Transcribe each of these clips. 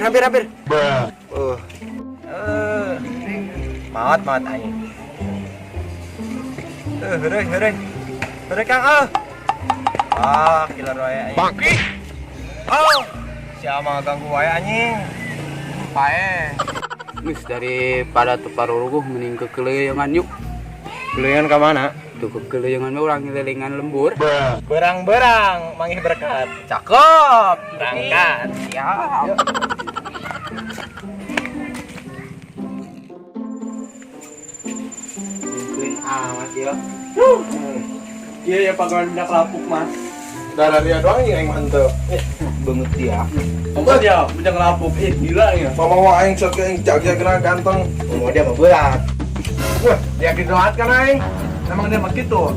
Hampir, hampir, hampir. Oh. Maot, maot aing. Heureuy, heureuy. Heureuy, Kang, ah. Ah, killer wae aing. Oh. Siapa ganggu wae, anjing. Pae. Nis, daripada teu paruruguh mending kekeleyangan yuk. Keleyangan ka mana? Tuh, kekeleyangan mah urang ngelilingan lembur. Berang-berang manggih berkat. Cakep. Berangkat. Siap. Clean amat ya. Iya ya, pegawai minyak lapuk, Mas. Darah dia doang yang mantep. Banget dia. Enggak dia minyak lapuk. Ih, gila ya. Mama mau aing sok aing jaga kena ganteng. Mau dia mah berat. Wah, dia gitu kan aing. Emang dia mah gitu.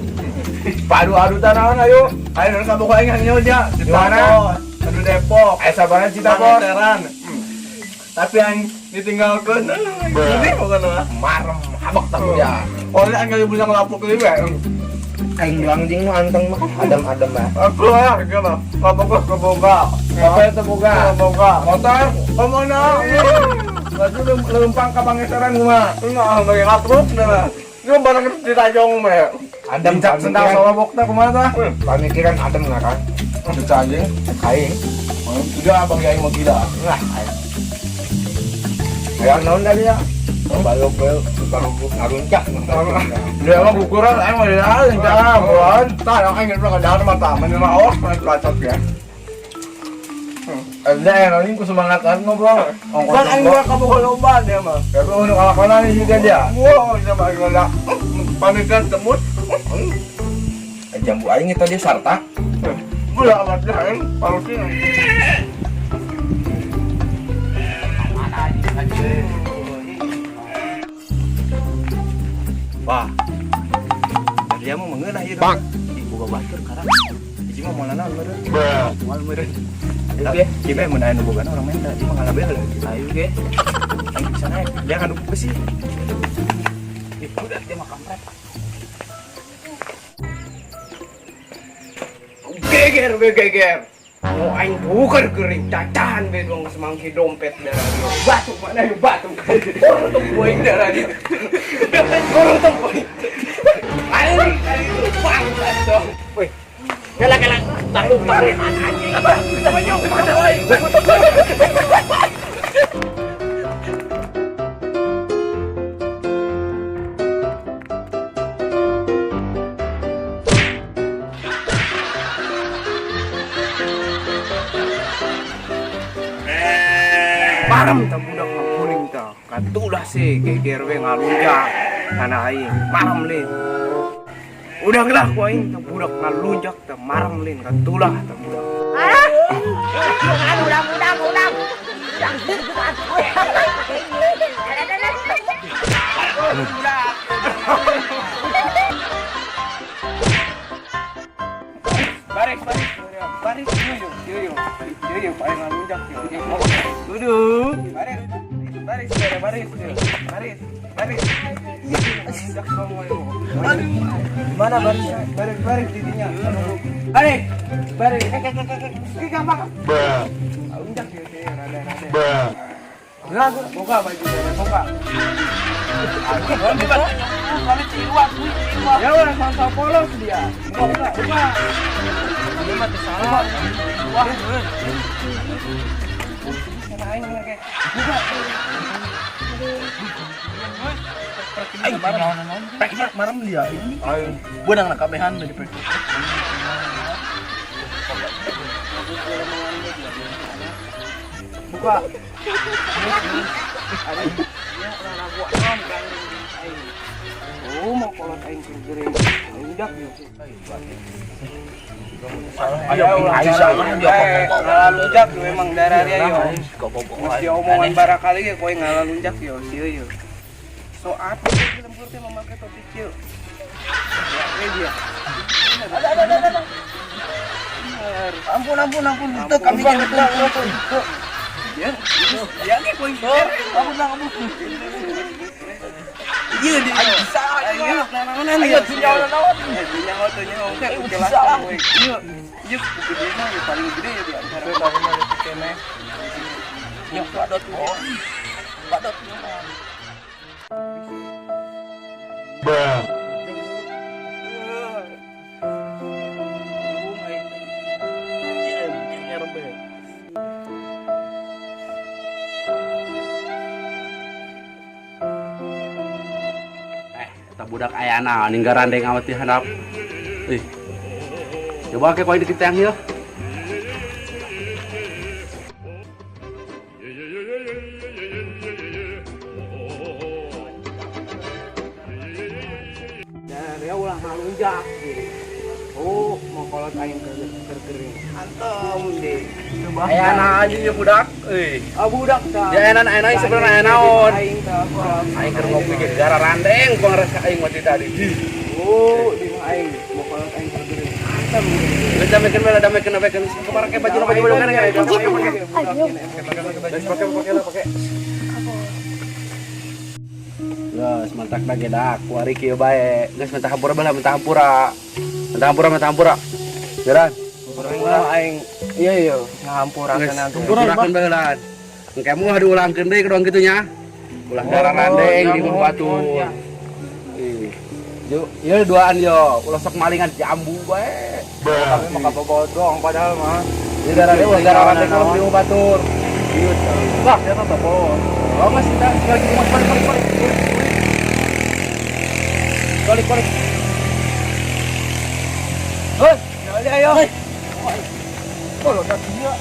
Padu adu tanaman ayo. Ayo nang kamu aing hanya dia. Di mana? Aduh, Depok. Sabarnya cita bos. Pangeran. Tapi aing ditinggalkeun. Ini bukan mah. Marem habak tak dia. Oh, ini aing kali punya lapuk ini, Bang. Aing doang jing nu anteng mah adem-adem mah. Aku lah, gitu. Kaboga, kaboga. Apa itu boga? Kaboga. Motor. Kemana? Laju lempang ka pangesaran kumaha? Enggak, bagi ngatruk dah. Ini barang ditajong mah. Adem. Lincak sendal sama bokta kumaha tah? Pamikiran adem ngaran. Cuca anjing. Aing. Udah abang aing mau gila. Lah aing. Aya naon tadi ya? Balok bel baru ngaruncak. Dia mah kukuran aing mah dia lincak buan. Tah, yang aing udah kada mata, menerima awas pernah bacot ya. Ada yang anjing ku semangat kan ngobrol. Kan aing mah kamu lomba dia mah. Tapi untuk kalakonan ini juga dia. Wah, dia mah gila. Pamikiran temut. Jambu aing tadi sarta. Gula amat dia aing palusin. Wah. Dari dia mau mengenah ieu. Bang. Diboga batur karang. Hiji mah moal naon meureun. Moal meureun. Ayo ge, ieu mah mun aya nu bogana urang minta, ieu mah ngalabe heula. Ayo ge. Aing bisa naik. Dia ngadu besi. Ih, udah dia mah kampret. Geger be geger. Mau aing bukan kering cacahan be doang semangki dompet darah dia. Batuk mana yang batuk. Orang tempoing darah dia. Orang tempoing. Aing kali itu bangsat dong. Woi. Galak galak tahu tahu anjing. Marem ta budak ngaguling ta. Katulah sih geger we ngalunjak kana aing. Marem lin. Udah lah ku aing ta budak ngalunjak ta marem lin katulah ta budak. Udang, udang, udang. Baris, baris, baris, yuk, yuk, yuk, yuk, paling ngalunjak, yuk, yuk. Duduk, baris, baris, baris, baris, baris. Ngalunjak semua, yuk. Mana barisnya? Baris, baris, titiknya. Baris, baris. Gampang. Ngalunjak, yuk, yuk, rada, rada. Buka baju, buka. Ya udah sama polos dia. Buka, buka. Dia mah teu salah. Wah. Aing marem. Marem dia. Aing. Gua nang kabehan di pek. Buka. Oh, mau kolot aing keur gering. Lunjak yo. Ayo aing salah dia Ngalalunjak yo emang darah dia yo. Geus diomongan barakali ge koe ngalalunjak yo sieun yo. So apa sih lembur teh memakai topi kieu? Ya, dia. Ada. Ampun ampun ampun itu kami itu. Ya, ya ge koe. Ampun ampun. Iya di. Ayo, naonan Ayo sinyal naon? Sinyal teh nya oke jelas we. Iya, iya gede mah ya paling gede ya di antara. Ya badot. Badot. Bruh. Eta budak ayana ninggal randeng amat di handap. Ih. Coba ke koin dikit yang ieu. Dia ulah ngalunjak gitu. Oh, mau kolot aing keur gering. Antem deh. Ayana aja ya budak. Euy. Ah budak tah. Ya enan enan sebenarnya aya naon. Aing tah Aing keur ngopi ge gara randeng pangeres ka aing mah ti tadi. Oh, di mah aing mau kolot aing keur gering. Antem. Geus damekeun bae damekeun damekeun kemarin ke baju baju kan kan. Pakai pakai lah pakai. Geus mantak da ge dak kuari kieu bae. Geus mentah hampura bae lah mentah hampura. Mentah hampura mentah hampura. Geran. Hampura aing iya iya ngahampurakeun atuh. Hampurakeun bae lah. Engke moal diulangkeun deui kedong kitu nya. Ulah darah randeng di imah batur. Ih. Yo, ieu duaan yo, ulah sok malingan jambu bae. Kami mah kabogodong padahal mah. Ieu darah deui ulah darah randeng kalau di imah batur. Wah, dia tuh toko. Oh, geus kita sekali lagi balik balik balik. Balik balik. Hei, ayo. Oh, lo dia.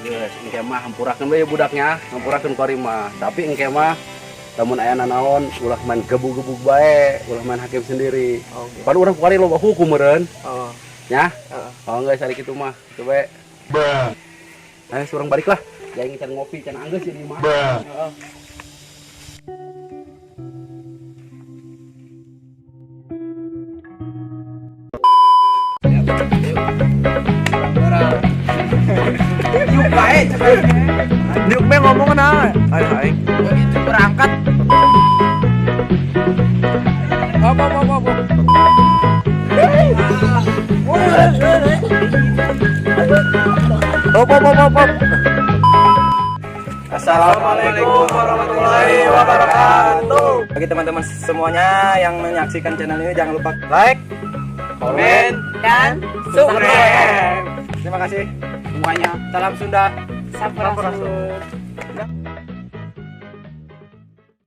Geus, engke mah hampurakeun we budaknya, hampurakeun kuari mah. Tapi engke mah lamun aya nanaon ulah main gebug-gebug bae, ulah main hakim sendiri. Oke. Pan urang kuari loba hukum meureun. Oh. Nya? Heeh. Oh geus ari kitu mah, kitu bae. Bruh. Ayo surang balik lah. Jaing can ngopi can anggeus ini mah. Bruh. Heeh. Yuk bae cepet. Yuk me ngomong nah. Ayo aing. Begitu berangkat. Apa apa apa. Op op op op. Assalamualaikum warahmatullahi wabarakatuh. Bagi teman-teman semuanya yang menyaksikan channel ini jangan lupa like, Komen, Dan subscribe. Terima kasih semuanya. Salam Sunda. Sampurasun.